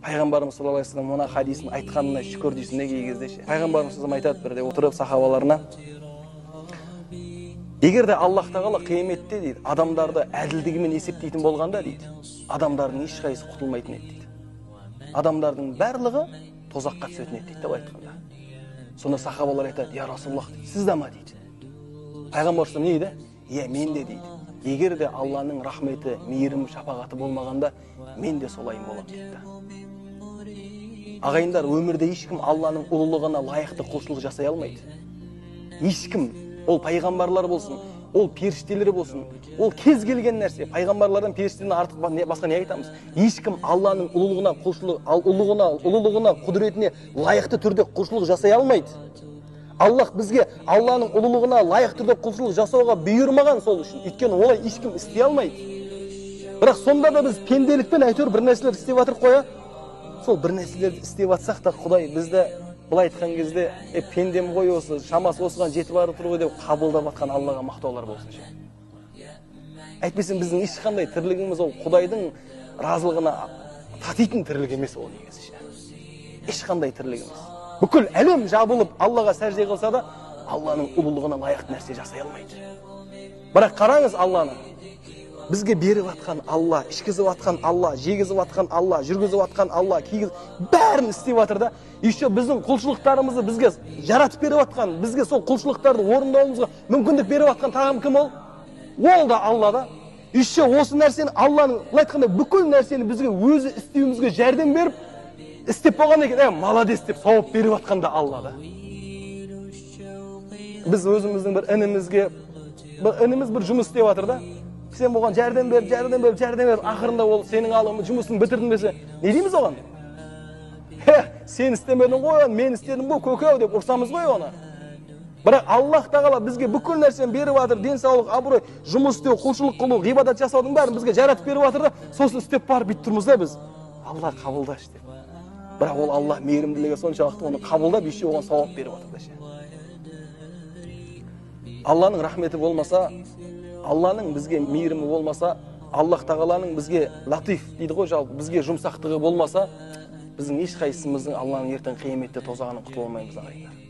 Пайғамбарымыз саллаллаху алейхи уассалам мына хадисін айтқанына шүкір дейсің де кей кезде ше. Пайғамбарымыз айтады бірде отырып сахабаларына, егер де Аллах тағала қияметте дейді адамдарды әділдігімен есептейтін болғанда дейді, адамдардың ешқайсысы құтылмайтын еді дейді. Адамдардың барлығы тозаққа түсетін еді дейді былай айтқанда. Сонда сахабалар айтады, я Расулаллах дейді, сіз де ма дейді. Пайғамбар не дейді? Иә, мен де дейді. Егер де Алланың рахметі, мейірімі, шапағаты болмағанда, мен де солайым боламын дейді. Ағайындар, өмірде ешкім Алланың ұлылығына лайықты құлшылық жасай алмайды. Ешкім, ол пайғамбарлар болсын, ол періштелер болсын, ол кез келген нәрсе, пайғамбарлардан періштеден артық басқа не айтамыз? Ешкім Алланың ұлылығына құлшылық, ұлылығына, құдіретіне лайықты түрде құлшылық жасай алмайды. Аллах бізге Алланың ұлылығына лайықты түрде құлшылық жасауға бұйырмаған сол үшін. Өйткені олай ешкім істей алмайды. Бірақ сонда да біз пенделікпен әйтеуір бір нәрселер істеп жатырық қой. Сол бір нәрселерді істеп жатсақ та Құдай бізді былай айтқан кезде, пендем ғой осы, шамасы осыған жетіп барып тұр ғой деп қабылдап жатқан Аллаға мақтаулар болсын ше. Әйтпесе біздің ешқандай тірлігіміз ол Құдайдың разылығына татитын тірлік емес ол негізі ше. Ешқандай тірлігіміз. Бүкіл әлем жабылып Аллаға сәжде қылса да, Алланың ұлылығына лайықты нәрсе жасай алмайды. Бірақ қараңыз Алланы. Бізге беріп атқан Алла, ішкізіп атқан Алла, жегізіп атқан Алла, жүргізіп атқан Алла, кигізіп, бәрін істеп жатыр да. Еще біздің құлшылықтарымызды бізге жаратып беріп атқан, бізге сол құлшылықтарды орындауымызға мүмкіндік беріп атқан тағам кім ол? Ол да Алла да. Еще осы нәрсені Алланың, былай айтқанда, бүкіл нәрсені бізге өзі істеуімізге жәрдем беріп, істеп болған екен, молодец деп сауап беріп атқан да Алла да. Біз өзіміздің бір інімізге, бір ініміз бір жұмыс істеп жатыр да. Сен оған жәрдем беріп, жәрдем беріп, жәрдем беріп, ақырында ол сенің алымы жұмысын бітірдім десе, не дейміз оған? Сен істемедің ғой, мен істедім ғой, көке-ау деп ұрсамыз ғой оны. Бірақ Аллах тағала бізге бүкіл нәрсені беріп жатыр, денсаулық, абырой, жұмыс істеу, құлшылық қылу, ғибадат жасаудың бәрін бізге жаратып беріп жатыр да, сосын істеп барып бүйтіп тұрмыз да біз. Алла қабылдашы деп. Бірақ ол Алла мейірімділігі соншалықты оны қабылдап, еще оған сауап беріп жатыр да ше. Алланың рахметі болмаса, Алланың бізге мейірімі болмаса, Аллах тағаланың бізге латиф дейді ғой жалпы, бізге жұмсақтығы болмаса, біздің ешқайсымыздың Алланың ертең қияметте тозағынан құтыла алмаймыз ағайындар.